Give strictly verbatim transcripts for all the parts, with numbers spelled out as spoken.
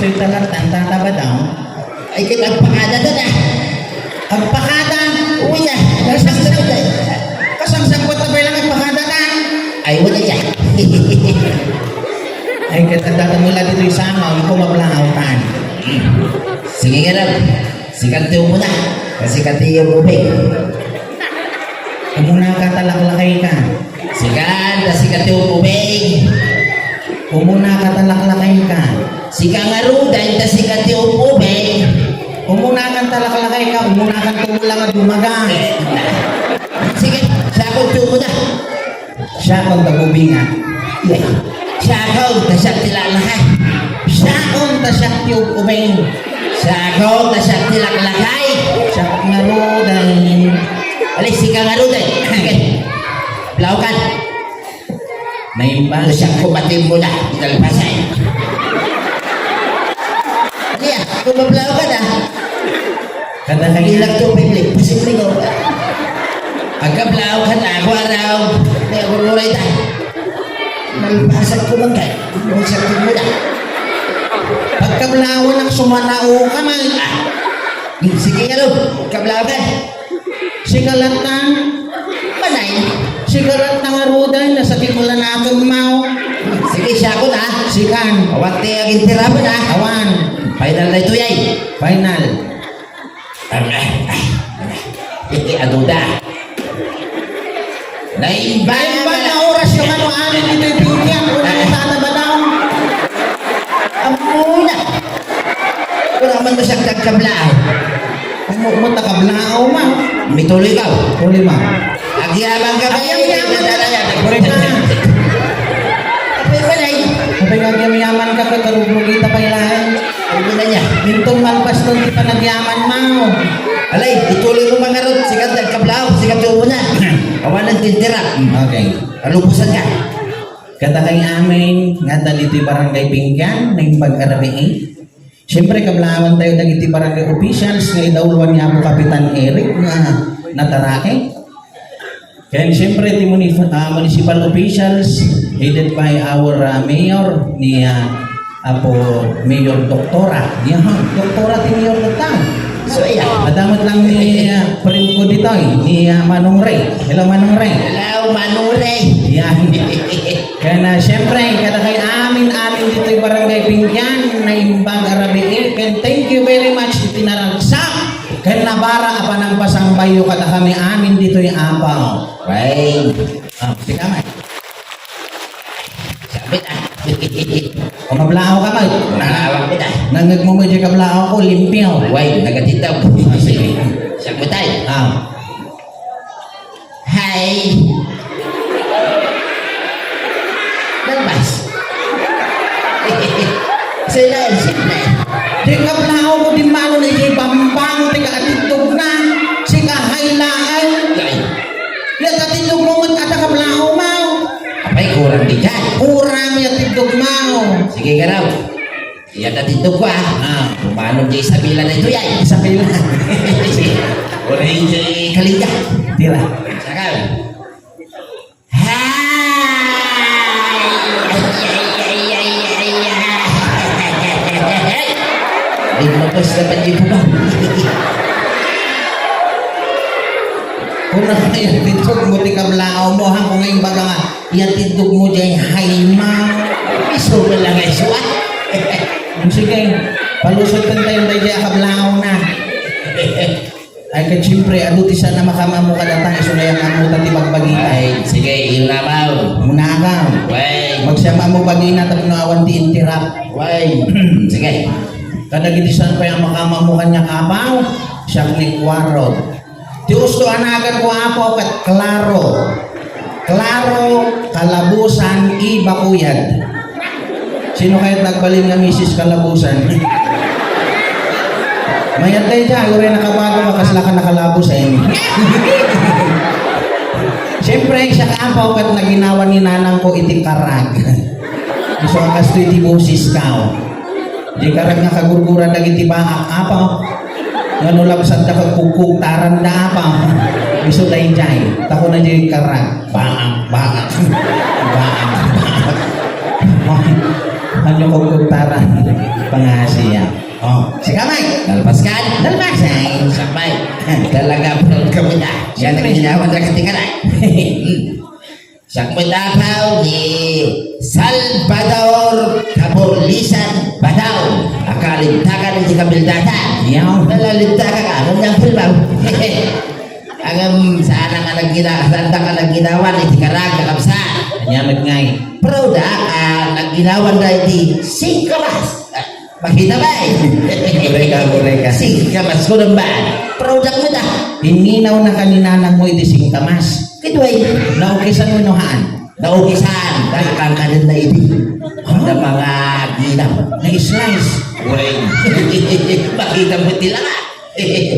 Ita latta, Tata Badong. Ay, ket agpakada da. Agpakada? Uy, na. Kasangsangpet, kasangsangpet ta pay lang agpakada da. Ay, wala dyan. Ay, ket adda ta met la ditoy sangaw, no, kumablaaw kan. Sige nga lang. Sikan ti umuna. Kasi kati yung ubing. Umuna ka, talaklakay ka. Sikan, ta sika ti ubing. Umuna ka, talaklakay ka. Sika ngaruden, ta sika ti ubing. Umuna kan talaklakay ka, umuna kan tumula nga dumaga. Sige, siakon ti umuna. Siakon ta ubing, ah. Siakon ta siak ti laklakay. Siakon ta siak ti ubing. Siakon ta siak ti laklakay. Siak ngaruden. Ali, sika ngaruden. Sige. Blaukan. Naimbag. Siak ko pati mo na. Nalpasay. Aliya, kumablaukan, ah. Kada kay Ilag to, Bibli. Posible ko. Agkablaukan na ako, araw. May ako mulay ta. Nalpasag ko man kay. Nalpasag ko muna. Pagkablauan ak sumanao ka man. Ah. Sige, ano? Kablauan. Sigalat na. Manay. Sigalat na nga rudan, nasakit mo lang natin, mao. Sige, siya ko na. Sikan. Awan ti agintirapan, ah. Awan. Final na ito, yay. Final. Aduda. Naimbag na oras yung ano, amin ito yung bigyan ko na yung tata ba daw? Amuna. Wala man masyag nagkablaan. Ano mo takablao, ma? Mituloy ka. Uli, ma. Agyaman ka, agyaman ka. Uli ka. Apay ka, nay? Apay ka, agyaman ka, kakarugrugi ta pay laeng. Ano na niya? Minton malpas ton ti panagyaman mo. Alay, ituloy mo mangarot. Sikat nagkablao, sikat yung una. Awanan tintira. Okay. Kalupusan ka. Kada kay amin, nga dali ti barangay Pinggan, naimbag arabii. Siyempre, kablawan tayo dagiti barangay officials nga idauloan ni Apo Kapitan Eric nga natarake. Ken siyempre, ti munif-, ah, municipal officials headed by our, ah, mayor, ni, ah, Apo Mayor Doktora. Yan, Doktora ti mayor na ta. So, yeah. Adamat lang ni, ah, friend ko dito, eh, ni, ah, Manong Ray. Hello, Manong Ray. Hello, Manong Ray. Yan. Ken, ah, siyempre, kada kay amin-amin ditoy Barangay Pinggan, naimbag a rabii. Ken thank you very much iti naragsak ken nabara a panangpasangbayo kada kami amin ditoy Apo. Ray. Ah, tika man. Sabit, ah. Kumablaaw ka, Mag. Nalawag ko na. Nangag mo, Mag, kablaaw ko, limpyo. Way, nagatitaw. Ah, sige. Sabutay. Ah. Hi. Nalpas. Sila, sila. Di kablaaw ko, di manon, iti bambang, ti kaatidog na. Sika, hay, laeng. Ay. Yat atidog mo met, ada kablaaw mo. Apay, kurang di dyan. Kurang yat atidog mo. Sige, garaw. Yat atidog ko, ah. Ah. Kumano di Isabela na ito, yay? Isabela. Uray, di Kalinga. Tira. Sakal. Hi! Ay, ay, ay, ay, ay, ay. Ay, mapos naman yung bukaw. Kung na kaya tindog mo, ti kablaaw mo, ha? Kung ngayon baga nga, yan tindog mo, jay, hay, ma. Iso na lang, ay, suwa. Sige, palusot kan tayo, bay, jay, kablaaw na. Ay, ket siyempre, adu ti saan a makam-ammo kadata, isu nga ammo ta ti bagbagita. Ay, sige, ilamaw. Munakam. Way. Magsiam-ammo bagina tapno awan ti interrupt. Way. Sige. Kadagiti saan pay a makam-ammo kaniak, Apo, siak ni Cuaro. Ti usto a nagan ko, Apo, ket Claro. Claro, Kalabusan, Iba, Kuyad. Sino kayat nagbalin nga misis Kalabusan? Mayat tayo dyan, uray nakabago ka, kasla ka nakalabusan. Siyempre, siya ka apaw kat naginawa ni nanang ko iti karag. Isu a kastoy ti bosis ka, oh. Di karag nga kagurguran dagiti baak, apaw. Nga no labsat da kagkukuktaran da, apaw. Isu daydiay. Tako na di karag. Baak, baak. Baak, baak. Ano kung kuntara? Pangasiya. Oh, si Kamay. Nalpas ka? Nalpas, ay. Sakbay. Talaga, proud ka mo na. Siya Siyempre. Naginawan na katingalan. Siya mo dapaw ni Salvador Kaburlisan Badaw. Akalintakan ni Kabildatan. Yaw. Nalalintakan ka. Ano niyang filmaw? Agam, saan ang naggina-, saan ka nagginawan? Iti karag, kakabsa. Anya met ngay. Proud, ah, ah, nagginawan da iti singkamas. Ah, makita ba eh? Korek ka, korek ka. Singkamas ko nang ba? Proud ako da. Innginaw na ka ni nanang mo iti singkamas. Kitway. Naukisan mo no haan? Naukisan. Dahil kangkanan na iti. Ano mga ginaw? Na-slice. Uy. Makita mo tila nga.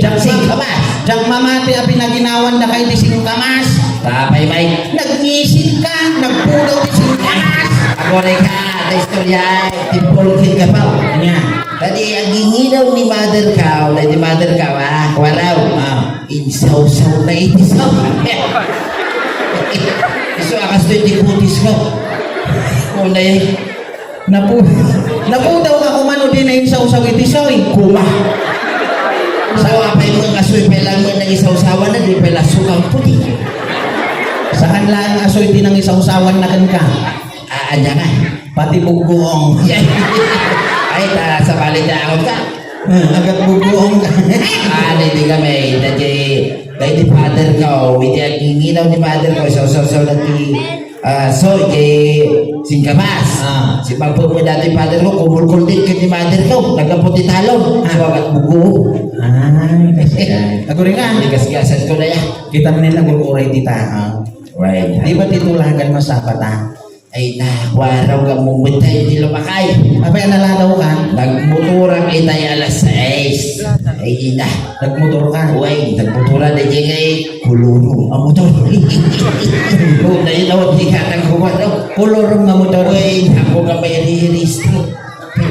Diak ma-, singkamas. Diak mamati a pinaginawanda kay ti singkamas. Tapay, Mike. Nagnisit ka, nagpudaw ti singkamas. Ako rin ka, ta istorya, ti bulkit ka pa. Anya? Tadi, aginginaw ni mother ka, o, ti mother ka, wa, waraw. Ah. Insawsaw na iti saw. Isu, akas to iti kutis ko. Una, eh. Napu-, napudaw nga kumano di na insawsaw iti soy. Kuma. Sawa pay mo nga soy, pay lang mo nang isawsawan na, di pay lang sukang puti. Saan lang nga soy di nang isawsawan na kan ka? Ah, anya nga? Pati bugguong. Ay, ta, sa balik na ako ka. Hmm, agat bugguong ka. Ah, di, di kami, dati, dati father ko, hindi ang nginaw ni father ko, isawsaw-saw dati. Ah, so, iti singkamas. Ah. Si pagpag mo dati, father ko, kumulkul din kay ni mother ko. Nagkaputi talon. Ah. So, agak bugo. Ay, kasi. Aguri nga. Igasgasan ko na yan. Kita mo nila, gurguray di ta, ha? Right. Di ba titulagan masapa ta? Ay, na, waraw ka mong matay, di lumakay. Apay, analadaw ka? Nagmotoran itay alas sais. Ay, ina. Nagmotor ka? Uy, nagmotoran na dyan kay Kulurong ang motor. Una yun, awat di katang kuwan, no? Kulurong nga motor. Uy, ako nga may riris.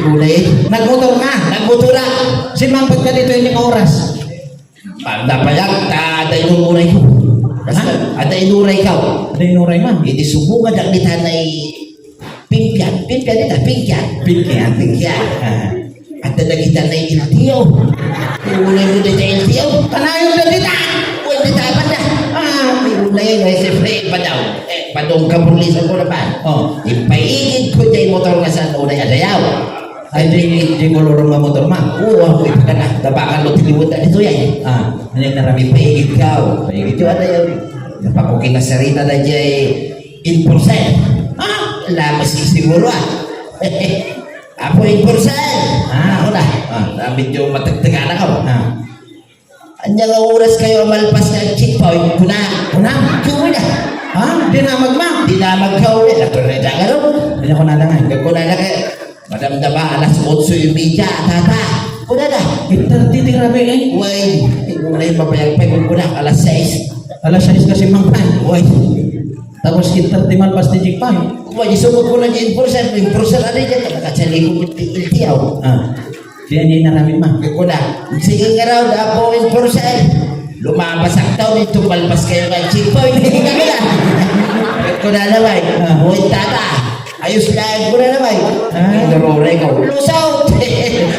Una yun. Nagmotor ka? Nagmotora. Simampot ka dito yung oras. Pagdapayag, ta, ta inuray ko. Basta, Ha? Ada inuray ka. Ada inuray man. Iti subungan, dagditan ay Pingpian, pingpian ita, pingpian. Pingpian. Pingpian. Ah. At dagita na yung L T O. Iulay mo dita L T O. Kanayon na dita. Uy, dita, banda. Ah, iulay na si Fred pa daw. Eh, padong ka, pulisan ko na ba? Oh. Ipaigid ko dyan motor nga saan, unay adayaw. Ay, di, di kolorong nga motor, ma. Oo, ako ipagana. Dabakan mo, tiliwat na dito yan. Ah, ano yung narami? Ipaigid ka, oh. Ipaigid ko, adayaw. Napakukin na sarita na dyan, eh. Enforcer. Ha? Lamas siguro, ah. Apo, enforcer. Ah. Ako na. Ah, na medyo matagtagan ako. Ah. Anya nga oras kayo malpas nga checkpoint? Kuna. Kuna? Kuna. Ha? Dinamag ma? Dinamag ka ulit. Ato na yung dagaro. Anya ko na lang, eh. Kuna na kayo. Madamdama, alas otso y media, tata. Kuna na. Eight thirty ti rabi, eh. Uy, una yung mabayag pa yung kuna, alas sais. Alas sais kasi mang pan. Uy. Tapos eight thirty man, basta di pa, eh. Uy, isumot ko na di enforcer, enforcer, ano yun? Nakachali ko, L T O. Ah. Di niya inaramid, ma. Kuna. Sige nga raw, dapo enforcer. Lumabas ang tao nito, malpas kayo nga checkpoint. Hindi ka na. Kuna na, bay. Ah. Uy, tata. Ayos lang, kuna na, bay. Ah. Ito, Rory, ikaw. Lusot!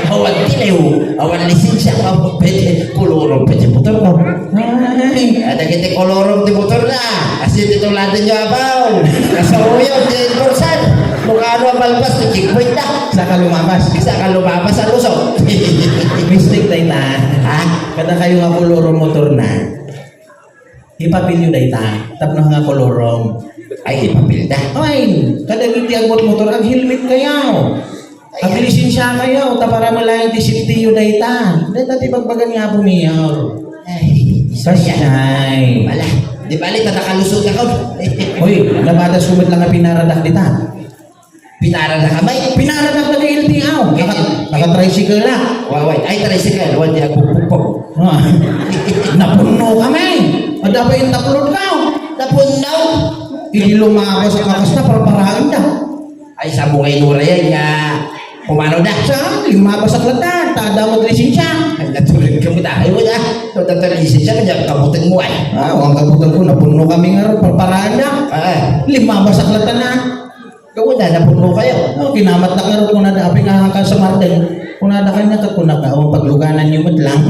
Awan tilaw. Awan lisensya. Awan pwede. Kulurong pwede motor ko. Ay. Ada kita kolorong ti motor na. Kasi dito lahat ninyo abaw. Nasa uyo, di enforcer. Kung ano ang malpas, ti checkpoint na. Saka lumabas. Saka lumabas ang lusot. Mistake tayo na. Ha? Kada kayo nga kolorong motor na. Ipapilyo dayta, tapno nga kolorom. Ay, ipapilda. Ay, kadagiti agmotor, ag-helmet kayo. Ay, ag-lisensya kayo, ta para malayan ti safety yu dayta. Dayta ti bagbagan nga Apo Mayor. Ay, Kasjay. Wala. Di bali, ta nakalusot ako. Uy, nabatas ko met lang nga pinaradak dita. Pinara na ka, bay. Pinara na ka, L T O. Naka-, naka-tricycle na. Wa-, wa-, ay, tricycle. Wa, di agpugpugpog. Ah. Napunno kami. Ada pa yung taplod ka. Napunno? Hindi lumabas ang kakas na, parparaan na. Ay, sa mga inura yan nga, kumano na? Sa, lumabas ang lata, tada mo lisensya. Ay, natulog ka mo na. Ay, wala. Ito, ito, lisensya, kanya kabutang mo, ay. Ah, ang kabutang ko, napunno kami nga ron, parparaan na. Ah. Lumabas ang lata na. Gawin na, napuno kayo. No, Kinamat na karo, kunada, apay nga ka sa Martin. Kunada kanya ka, kunada, "Awan paglugananyo met lang."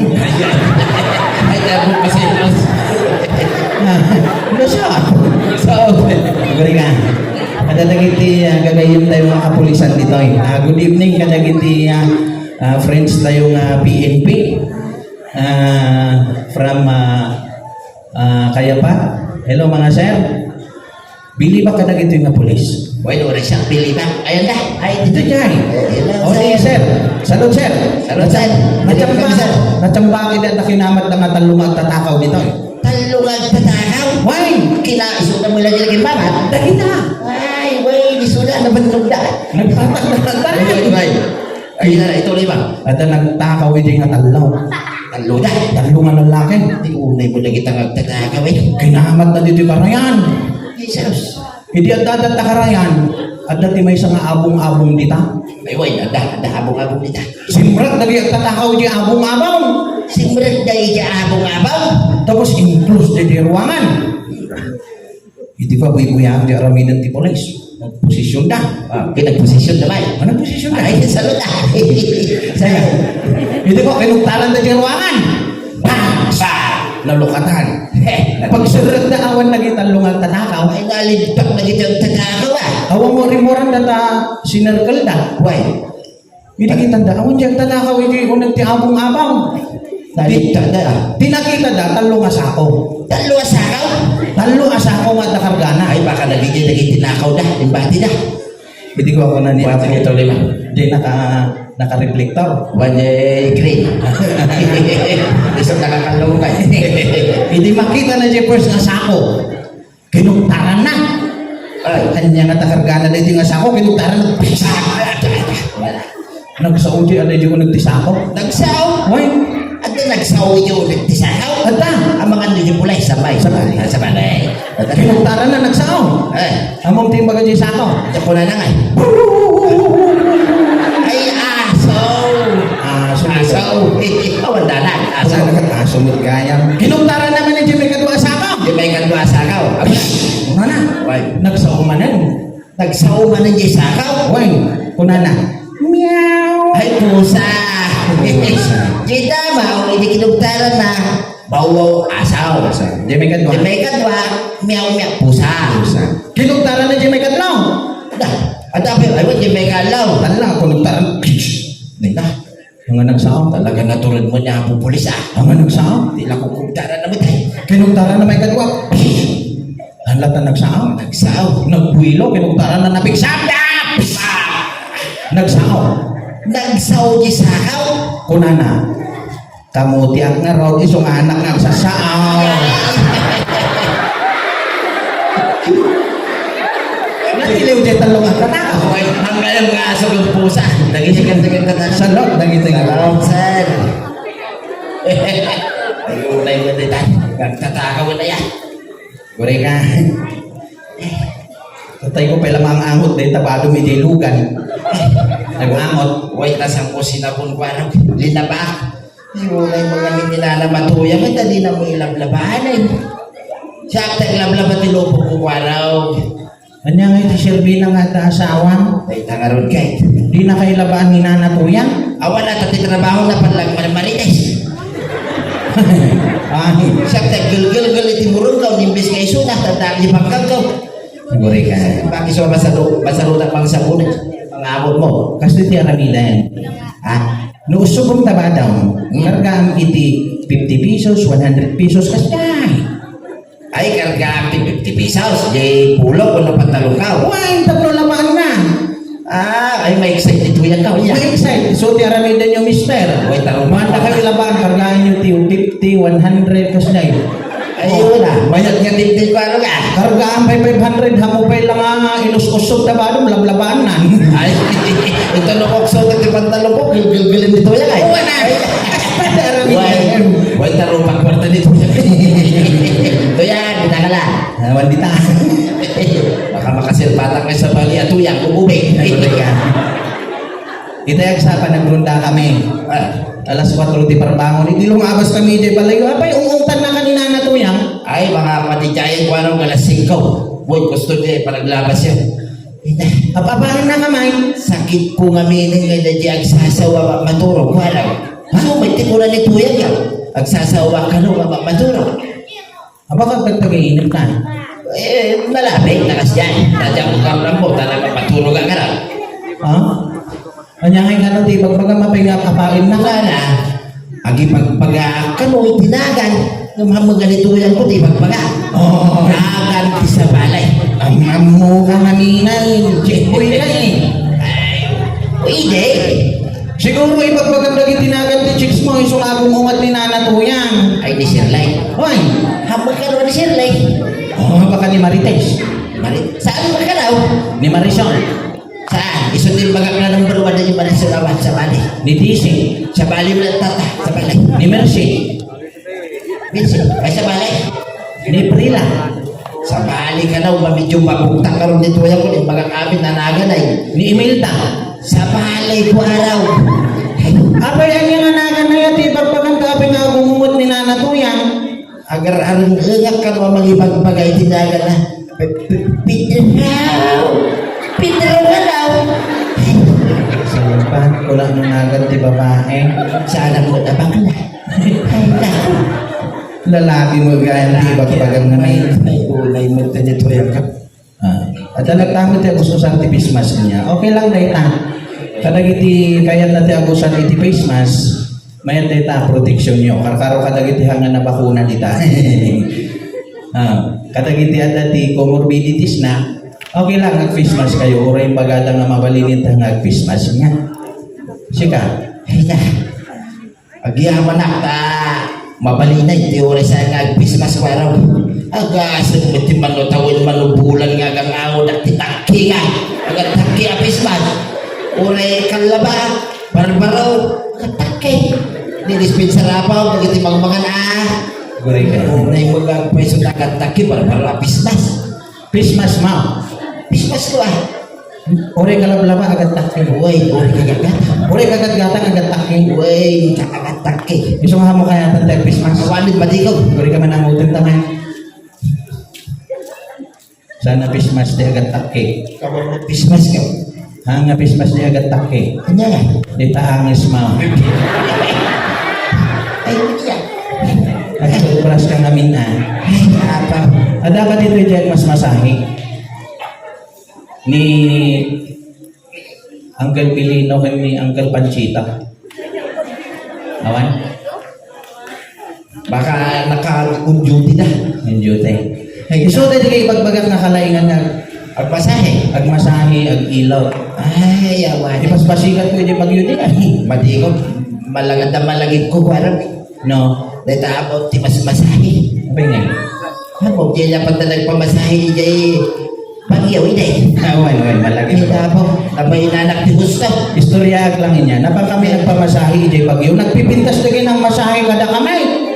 Ay, tabok kasi, boss. Ano siya? So, Guri nga. Kada dagiti, ah, gagayyem tayo nga kapulisan ditoy. Ah, good evening, kada dagiti, ah, ah, friends tayo nga P N P. Ah, from, ah, ah, Cayapa. Hello, mga sir. Bili ba kadagitoy nga pulis? Bueno, oras siya, bili ba? Ayan na. Ay, dito dyan. Eh, hello, O, di, sir. Sir. Salud, sir. Salud, sir. Nachamba, Sir. Nachamba kita, kinamat na nga tallo nga agtatakaw ditoy. Tallo nga agtatakaw? Why? Kina, isuda mo lagi lagi babat? Dagita. Ay, way, isuda na bantog da. Nagtatak na tatak. Ay, ay, ay. Ay, na, ito lima. Adda nagtakaw iti nga tallo. Tallo da. Tallo nga lalaki. Di unay mo lagi tangag tatakaw, eh. Kinamat na dito karayan. Jesus. Idi adda, adda ta karayan, adda ti maysa nga abong-abong dita. Ay, way, adda, adda abong-abong dita. Simrek dagiti agtatakaw iti abong-abong. Simrek dagiti abong-abong. Tapos inclose dagiti ruangan. Iti pabuybuyaen ti aramiden ti pulis. Nagposisyon da. Ah, okay, nagposisyon da, bay. Ah, nagposisyon da. Ay, salud, ah. Salud. Iti ko, kinuktaran da ti ruangan. Bang! Sa! Nalukatan. Pagserrek da awan nagitallong agtatakaw. Ay, nalidpak na giti agtatakaw, ah. Awan mo rimuran da ta sinerkel da. Why? Idi kitada, awan diay agtatakaw iti uneg ti abong-abong. Nakita da, ah. Di nakita da, tallo nga sako. Tallo a sakaw? Tallo a sako nga adda kargana. Ay, baka nagigit, nagigit tinakaw da, imbati da. Idi ko ako na ni Wala Apo. Ito lima. Di naka, naka-reflector. Wala green. Isang nakakalong ka. Idi makita na diay first nga sako. Kinuktaran na. Ay. Ania nga takargana daytoy nga sako, kinuktaran na. Pisa! Nagsao diay, ano, diay uneg ti sako? Nagsao? Way. Adda nagsao diay uneg ti sako? Adda. Amangan diay pulis, sabay. Sabay. Ah, sabay. Kinuktaran na, nagsao. Eh. Ammom ti imbaga diay sako? Diay kunana nga. Ay, aso. Aso. Aso. Awan dalan. Aso. Aso met gayam. Kinuktaran na manen diay maikadua a sako. Diay maikadua a sako. Kunana. Way. Nagsao manen. Nagsao manen diay sakaw. Way. Kunana. Meow. Ay, pusa. Pusa. Diay dama, o, idi kinuktaran na. Bawbaw, asaw. Asaw. Diay maikadua. Diay maikadua, meow, meow, pusa. Pusa. Kinuktaran na diay maikatlo. Da, adda pa, ay, diay maikatlo. Ala, kinuktaran. Nina. Nga nagsao. Talaga natured mo niya, Apo Pulis, ah. Nga nagsao. Di lang kukugtaran na matay. Kinugtaran na maikadua. Hala ta nagsao. Nagsao. Nagbuelo, kinugtaran na napigsap. Nagsao. Nagsao diay sakaw. Kunana, "Kamutiak ngarud, isu nga anak nga agsasao." Natiliw diay tallo nga agtatakaw. Ay, ang kayang nga aso ng pusa. Dagiti kan, dagiti kan. Salot, dagiti kan. Salot, sir. Ay, unay mo dita. Nagtatakaw na yan. Guri ka. Tatay ko pala mga angot, dahil tabado may dilugan. Nag-angot. Way, tasang ko sinabon ko, ano, linaba. Di mo na yung mga minana matuya, may dali na mo ilablabaan, eh. Siya, taglablaba ti lupok ko, kwaraw. Anya nga iti serbina nga ta asawan? Ay, tangarod kay. Di na kay labaan ni Nana Tuyang? Awan na, tati trabaho na panlag marmarites. Ay. Siya, taggulgulgul iti murunggaw, nimbis kay suna, tadaan di pangkagkaw. Guri ka. Bakit so masalo, masalo na pang sabon, mga abot mo? Kasi ti aramidan. Ha? No, usubong tabadaw, Hmm. kargaam iti fifty pesos, one hundred pesos, kasdiay. Ay, kargaam ti fifty pesos, diay pulo, wenno pantalon ka. Wen, tapno labaan na. Ah, ay, ma-excite ti tuya ka, uya. Ma-excite. So, ti aramidan yo, mister. Way, tarong. Manda kami labaan, kargaan yo ti fifty, one hundred, kasdiay. Ayun, ah. Mayat nga tigtig ko, ano ka? Kargaan pay five hundred, hamo pay lang, ah, inus-usog ta badom, lablabaan na. Ay, ito no, okso, ito pantalon ko, gilgil-gilin dito yan, ay. Uwa na. Ay, Way, way, tarupak kwarta dito. Ito yan, kita ka lang. Ah, wandita. Baka makasirpatan kayo sa bali at tuyang, ububig. Ay, wala ka. Iti agsapa, nagronda kami. Ah. Alas kuwatro ti parbangon. Iti lumabas kami iti balayo. Apay, ungungtan na kanina na tuyang. Ay, baka matigayan ko anong alas singko. Boy, gusto niya, eh, panaglabas yan. Ina. Pabain na nga may sakit ko nga minin nga di agsasawa maturog. Wala. Ha? So, may tikuran ni Tuyang yan. Agsasawa ka no, maturog. Aba, kag pagpag-iinit na. Eh, malapit na kasi yan. Tadya ko kang rambo, talaga maturog ang karap. Ha? Anya nga ano, di bagbaga mapinga kapain na ka na. Agi pagbaga, kano itinagan? Namamuga ni Tuyang ko, di bagbaga. Oh. Nagan ti sa balay. Ang amo ka maninay. Jeboy ka eh. Ay, pwede. Siguro ibagbagam dagiti nagan ti chicks mo, isu nga agum-ungat ni Nana Tuyang. Ay, ni Shirley. Hoy! Hambag ka naman ni Shirley. Oh, baka ni Marites. Mari-, saan ba ka daw? Ni Marisol. Saan? Isu din bagak na number one din yung Marisol awan sa bali. Ni Tising. Sa bali mo lang tata. Sa bali. Ni Mercy. Minsan, ay sa balay. Ni Prila. Sa balay ka daw, mamidyo mabugtak ka ron dito, ayaw ko, yung mga kami nanagan ay. Ni Imelda. Sa balay ko araw. Apay, anya nga nagan na yun, ti pagpagang ka, apay nga agumumot ni Nana Tuyang. Agar-arang engak ka naman mangibagbagay, tinagan na. P-, p-, Pedro! Pedro ka daw! Saan pa? Wala nang nagan ti babae. Saan ako na bakla? Ay, naku. Lalaki mo, gaya na, ibagbagan na may. May, may ulay mo, tanya to yan ka. Ah, at alam tamo ti Agosto sa ti Christmas niya. Okay lang, dahil ta. Kadagiti kayat na ti Agosto iti Christmas, mayat dayta protection nyo. Karkaro kadagiti hanga na bakuna dita. Ah, kadagiti adda ti comorbidities na, okay lang, nag-Christmas kayo. Uray bagada nga mabalin ita nga nag-Christmas niya. Sika? Ay, na. Agyamanak ta mabalinay ti oras a nga agpismas ko araw. Agasem met ti manutawen manubulan nga agangaw dak ti takki nga. Agad takki a pismas. Ure kallaba, barbaro, agad takki. Ni dispensar apaw, dagiti mangmangan a. Guri ka. Nay magagpay sa agad takki, barbaro a pismas. Pismas mo. Pismas ko ah. Ore ka lablaba, agad takki. Uy, ore ka gatgatang. Ore ka gatgatang, agad takki. Uy, agad takki. Isu nga mo kaya tantay Christmas. Awanid ba di ko? Ore ka manangutan ta man. Sana Christmas di agad takki. Kawan mo Christmas ka. Ha, nga Christmas di agad takki. Anya nga? Di ta anges ma. Ay, iya. At sobras ka ngamin, ah. Ay, apa? Ada ka dito dyan mas masahi. Ni Uncle Pilino ken ni Uncle Panchita. Awan? Baka naka-on duty da. On duty. Ay, isu daydi kay ibagbagak nga kalaingan nga agmasahe. Agmasahe, ag-ilaw. Ay, awan. Ipaspasikat ko iti bagyo di ay. Madi ko, malagad na malagid ko, kuwarang. No. Dayta about ti masmasahi. Apay nga? Amo, di na pagta nagpamasahi, di bagyo, di. Ah, wen, wen, malagip. Dayta about, abay, nanak ti gusto. Istoryaak lang inya. Napang kami nagpamasahi, di bagyo. Nagpipintas lagi ng masahe kada kamay.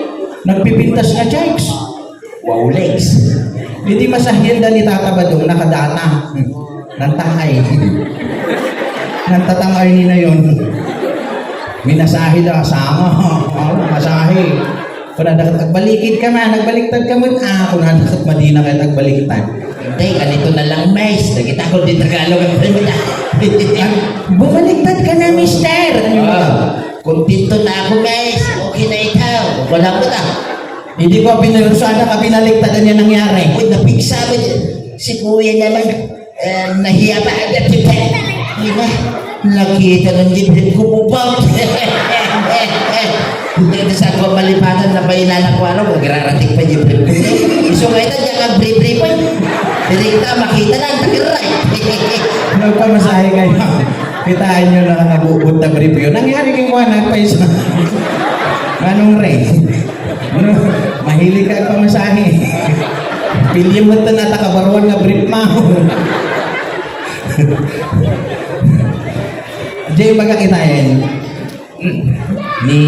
Nagpipintas nga chicks. Wow, legs. Iti masahian da ni Tata Badong, nakadata. Nantahay. Nantatangay ni na yun. Minasahe da, sama. Oh, masahe. Kuna da, agbalikid ka man, nagbaliktad ka man. Ah, kuna da, madina kayo nagbaliktad. Hindi, ganito na lang, Miss. Nakita ko di Tagalog ang primita. Bumaliktad ka na, mister. Ah, kontento na ako, Miss. Okay na ito. Wala mo na. Hindi ko pinirusada ka, pinaliktad niya nangyari. Uy, napigsa mo dyan. Si Kuya naman, eh, nahiya pa. Di ba? Nakita ng jeep ko po ba? Hindi sa ako malipatan na ba inanak ko, ano, kung grarating pa jeep ko. Isu nga ito, diyan ka brief-brief pa. Direkta, makita na, ang tagiray. Nagpamasahe kayo. Kitaan nyo na nakabubot na brief yun. Nangyari kay Juan, nagpaisa. Anong ray? Ano? Mahilig ka pamasahe. Pilye mo ito na takabaruan nga brief mo. Jay, baga kitayen. Ni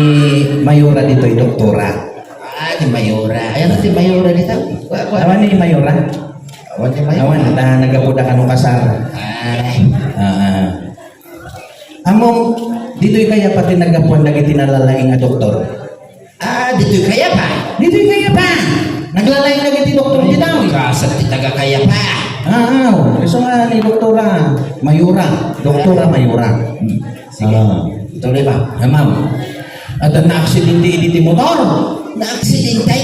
Mayora ditoy, doktora. Ah, ni Mayora. Ayan na si Mayora dito. Wa-, wa-, Awan ni Mayora? Awan ni Mayora. Awan, ta nagapuda kano kasar. Ay. Ah, ah. Among, ditoy kaya pati nagapuan dagiti nalalaing nga doktor? Ah, ditoy kaya pa? Ditoy kaya pa? Naglalaing dagiti doktor ditoy. Kasat ti taga kaya pa. Ah, isu nga ni Doktora Mayura. Doktora Mayura. Hmm. Sige. Ah. Tuloy ba? Ah, ma'am. Adda naaksidente iti ti motor. Naaksidente?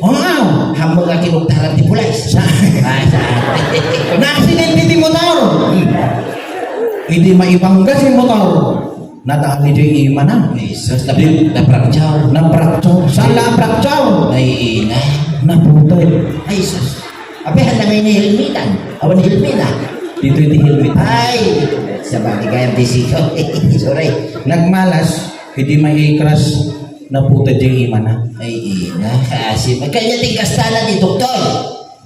Oo. Hammong nga kinugtaran ti pulis. Sa- Ah, sa- Naaksidente ti motor. Hmm. Idi maibangga ti motor. Nadali diay imana. Jesus, na-, na-fracture. Na-fracture. Saan la a-fracture? Ay, ina. Naputol. Ay, sus. Apay, haan la ngay ni helmetan. Awan helmet, ah. Ditoy ti helmet. Ay, sabagay, gayam ti siko. Sorry. Nagmalas, idi mai-crash, naputol diay imana. Ay, ina. Kasi, kanya ti kastana ti doktor.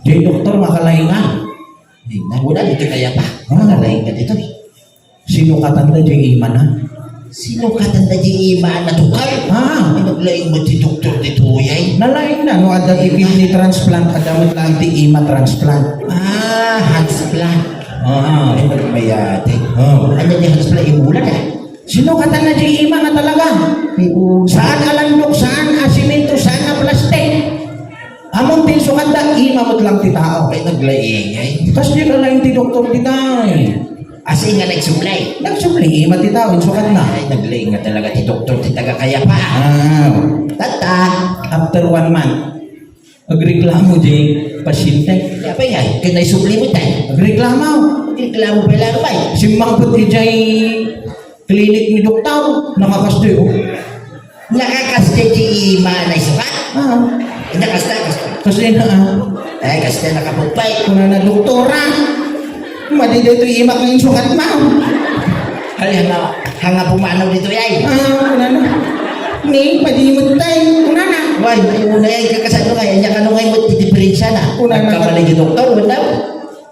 Diay doktor, makalainga. Ay, ina, wala ditoy kayapa. Ah. Makalainga ditoy. Sinukatan da diay imana. Sinukatan da diay imana, tukar? Ah. Ay, naglaing met ti doktor ditoy, ay. Nalaing na, no, adda ti kidney transplant, adda met laeng ti ima transplant. Ah, hansplant. Ah. Ay, nagmayati. Ah. Ania ti hansplant? Imula da. Sinukatan na diay ima nga talaga. Ay, oo. Saan a landok, saan a semento, saan a plastik. Ammom ti insukatda, ima met lang ti tao. Ay, naglaing, ay. Kas di ka laing ti doktor dita, ay. As in nga nagsubli? Nagsubli, ima ti tao, insukatna. Ay, naglaing nga talaga ti doktor ti taga kayapa. Ah. Tatta. After one month, agreklamo diay pasyente. Apay nga, ket naisubli met, ay. Agreklamo. Agreklamo pay laeng, ay. Simmangpet idiay klinik ni doktor, nakakasdi, oh. Nakakasdi ti ima naisukat? Ah. Ina, kasta, kasta. Kasta na, ah. Ay, kasta, nakapupay. Kunana, "Doktora, madi daytoy imak nga insukat, ma'am." Ay, hanga, hanga pumanaw ditoy, ay. Ah, kunana. "Ni, madi met tay," kunana. Way, ay, una, ay, kakasano nga, anya kano nga imot ti diferensya na? Kunana. Nagkamali di doktor, wala?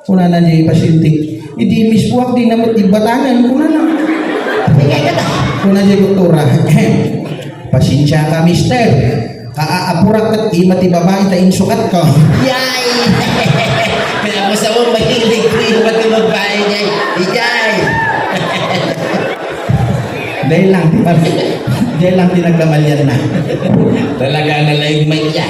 Kunana diay pasyente, "Idi mismoak, dina met ibbatanen," kunana. Ingay ka ta. Kuna diay doktora, "Pasensiaka, mister. Kaaapurak ket ima ti babai ta insukatko." Yay! Kaya mo sa mo, mahilig ko yung mga babae niya. Ijay! Dahil lang, di ba? Dahil lang pinagkamalian na. Talaga na lang yung may niya.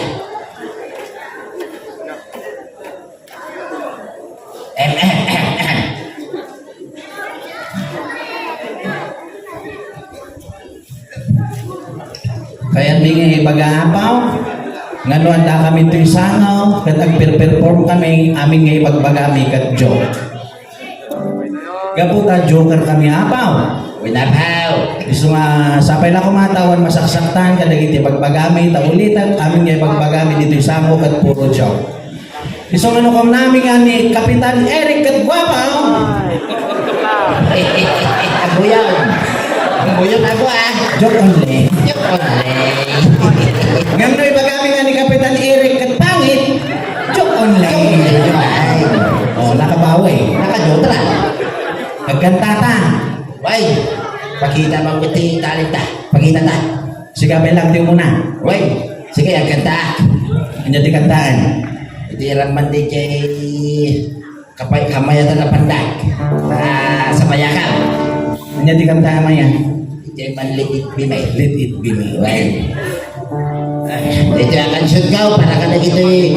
Kayatmi nga ibaga, Apaw, nga no addakami toy sango, ket agperperform kami, amin nga ibagbagami ket joke. Gapu ta joker kami, Apaw. Uy, Apaw. Isu nga, sapay la koma ta awan masaksaktan kadagiti ibagbagami, ta ulitek, amin nga ibagbagami ditoy sango ket puro joke. Isu nga no kunami nga ni Kapitan Eric ket guapo. Aguyaw. Aguyaw, ago, ah. Joke only. Joke only. Ngem no ibagami nga ni Kapitan Eric ket pangit, joke only. Joke only. Oh, nakabawi. Nakajotra. Agkantata. Way, pakita mo ti talenta. Pakita ta. Sika pay lang ti umuna. Way, sige, agkanta. Ania ti kantaen? Iti ramman di kay kapay-, kamayatan a pandak. Ah, sa Bayakang. Ania ti kantaen, Maya? Iti man Let It Be Me. Let It Be Me. Way. Ay, iti a kansiotko para kadagitoy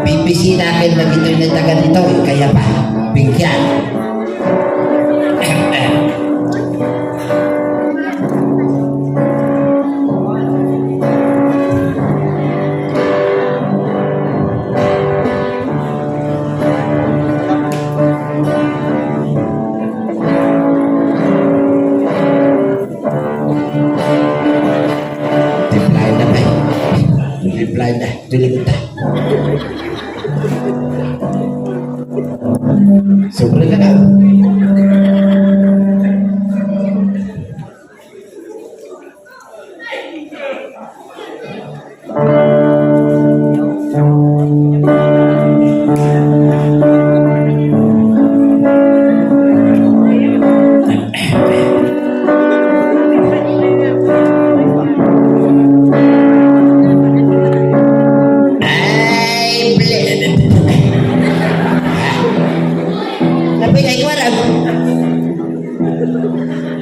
bibisita ken dagitoy nga taga ditoy, kayapa. Pingkian. Timplaen da pay. Timplaen da. Tuloy ta. Sobre na ka. Ay, ble-, napigay ko, aram.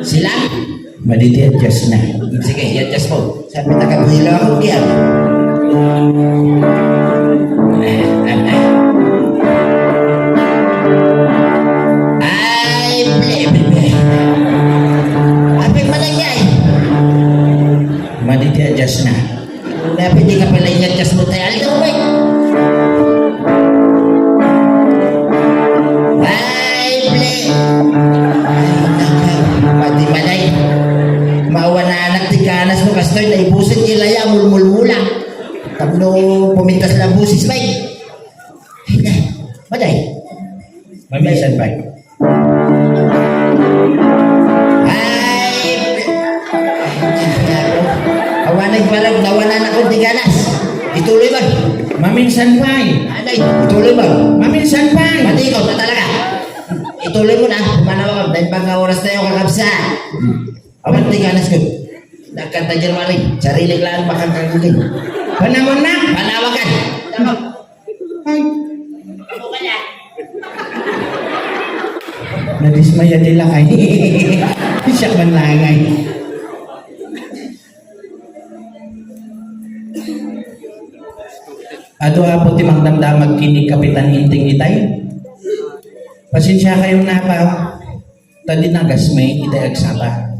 Sila? Madi ti adjust na. Sige, i-adjust mo. Sabi, nakabuhilo ako diyan. Eh, eh, eh. Ay, naka, madi maday. Mawananak ti ganas no kastoy, naibusit ilaya, mulmulmula. Tapno pumintas lang busis, bay. Ay, na, maday. Maminsan, bay. Ay, awan nagparag, nawananak ti ganas. Ituloy, bay. Maminsan, bay. Ay, ituloy, bay. Maminsan, bay. Madi ikaw na talaga. Ituloy mo na, pumanaw ka. Dahil baka oras tayo, kakabsa. Awan ti ganas ko. Nagkanta dyan, Mari. Sarili lang makakagugin. Panawan na. Panawagan. Ay. Nadismaya ti lakay. Siya man langay. Adu, Apo, ti mangdamdamag ken ni Kapitan Inting itay. Pasensia kayo napa, ta dinagasmi itay agsapa.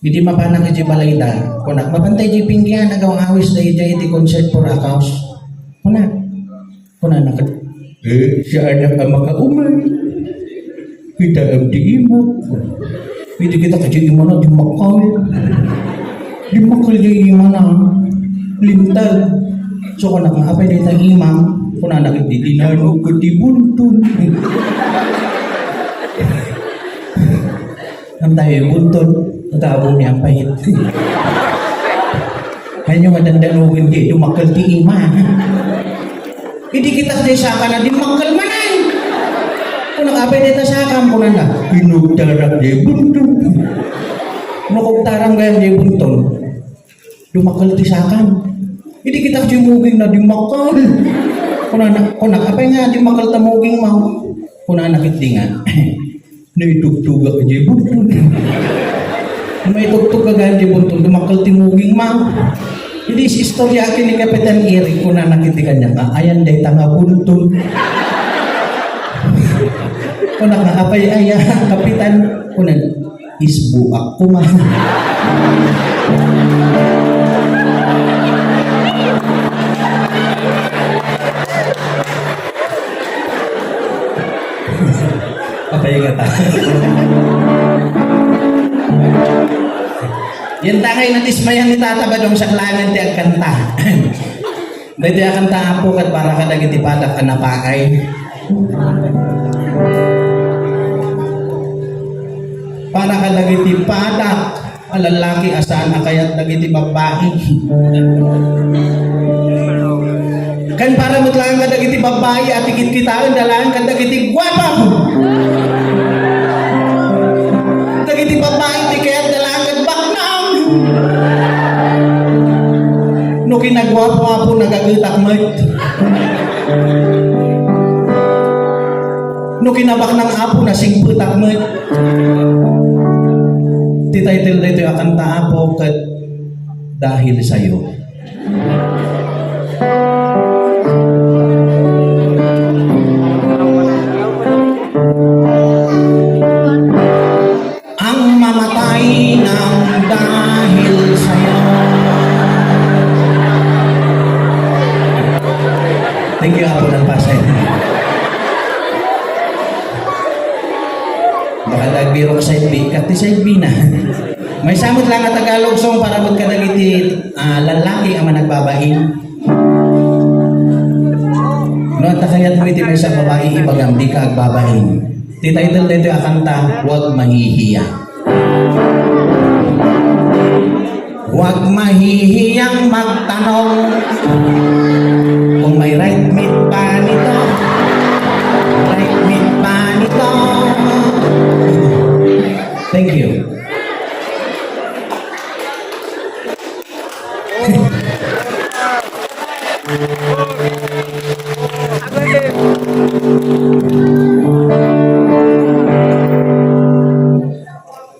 Idi mapanak iti balayda, kunak, "Mapantay di pinggan, agaw-awis da iti, iti concert for a cause." Kunak, kunana ket, "Eh, siya anak a makaumay. Kita am di imak." Idi kita kadi imana, dimmakkel. Dimmakkel di imana. Lintag. So, kunak nga, "Apay dayta imam?" Kunana ket, "Di linano ket di buntun." Ang tayo, buntun. Ang tabo niya, ang pahit. Hanyo nga dandanugan di, dumakkel ti ima. Idi kita ti saka na, dimmakkel manen. Kunak, "Apay dayta sakam?" Kunana, "Inugtarak di buntun." Nakugtaram gayam di buntun. Dumakkel ti sakam. Idi kita ti muging na dimmakkel. Kunana, kunak, "Apay nga dimmakkel ta muging, ma'am?" Kunana ket di nga, "Naitugtugak di buntun." Naitugtugak di buntun, dumakkel ti muging, ma'am. Idi istorya ket ni Kapitan Eric, kunana ket ti kaniak, "Ayan dayta nga buntun." Kunak nga, "Apay aya, Kapitan?" Kunan, "Isbuak koma." Patay ka ta. Yan ta kay nadismayan ni Tata Badong sa kailangan ti agkanta. Daytoy a kanta, Apo, ket para kadagiti padak a napaay. Para kadagiti padak a lallaki a saan a kayat dagiti babbai. Ken para met laeng kadagiti babbai a tikitkitaen da laeng kadagiti guapo. Dagiti babbai ti kayat da laeng ket baknang. No kinaguapo-apo, nagagetak met. No kinabaknang, Apo, nasingpetak met. Ti title daytoy a kanta, Apo, ket Dahil Sa'yo. Ang mamatay nang dahil sa'yo. Thank you, Apo, nagpasay. Baka nagbirok side B, kat ti side B na. Maysa met lang a Tagalog song para met kadagiti, ah, lallaki a managbabain. No, anta kayat mo iti maysa a babai, ibagam, dika agbabain. Ti title daytoy a kanta, Huwag Mahihiya. Huwag mahihiyang magtanong kung may right meet ba nito. Right meet ba nito? Thank you.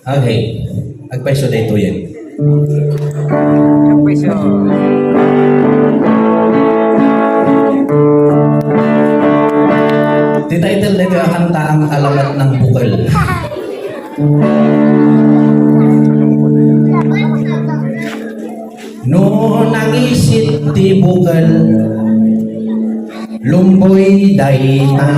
Okay. Agpayso daytoyen. Agpayso. Ti title daytoy a kanta, Ang Alamat ng Bukal. No nangisit ti bukal, lumboy dayta.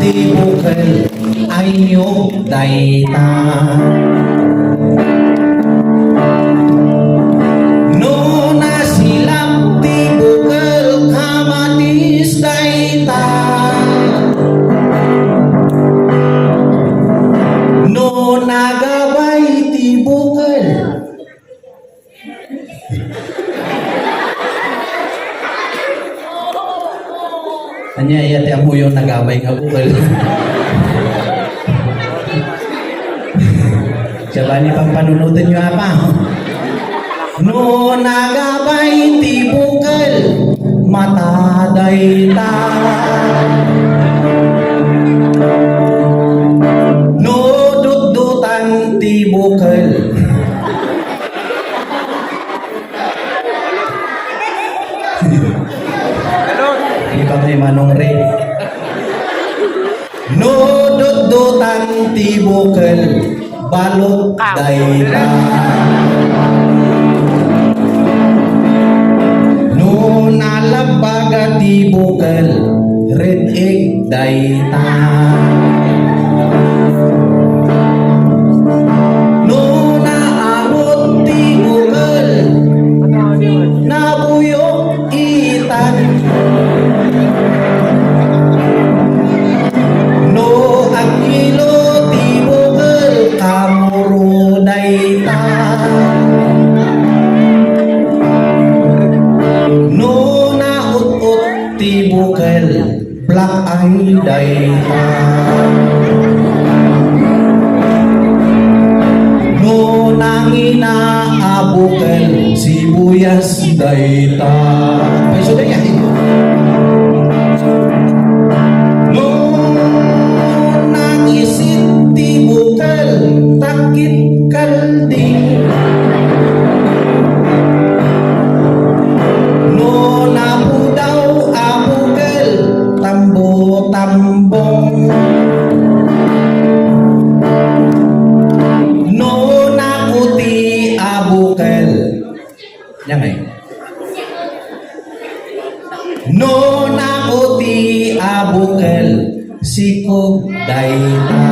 ti bukel, aynyog dayta. No nasilap ti bukel, kamatis dayta. No nagabay ti bukel, Ania, iya ti ammoyo nagabay nga bukel. Siya ba ni pampanunutenyo, apa? No nagabay ti bukel, mata dayta. No dutdutan ti bukel, Di ba kay Manong Ray? No dutdutan ti bukel, balot dayta. No nalabbaga ti bukel, red egg dayta. No naamot ti bukel, nabuyok itan. No agilo ti bukel, kamuro dayta. No naut-ot ti bukel, black eye dayta. No nangina a bukel, sibuyas dayta. Payso dayta. No nangisit ti bukel, takit kalding. No napudaw a bukel, tambo-tambong. No nakuti a bukel. Ania ngay? No nakuti a bukel, sikog dayta.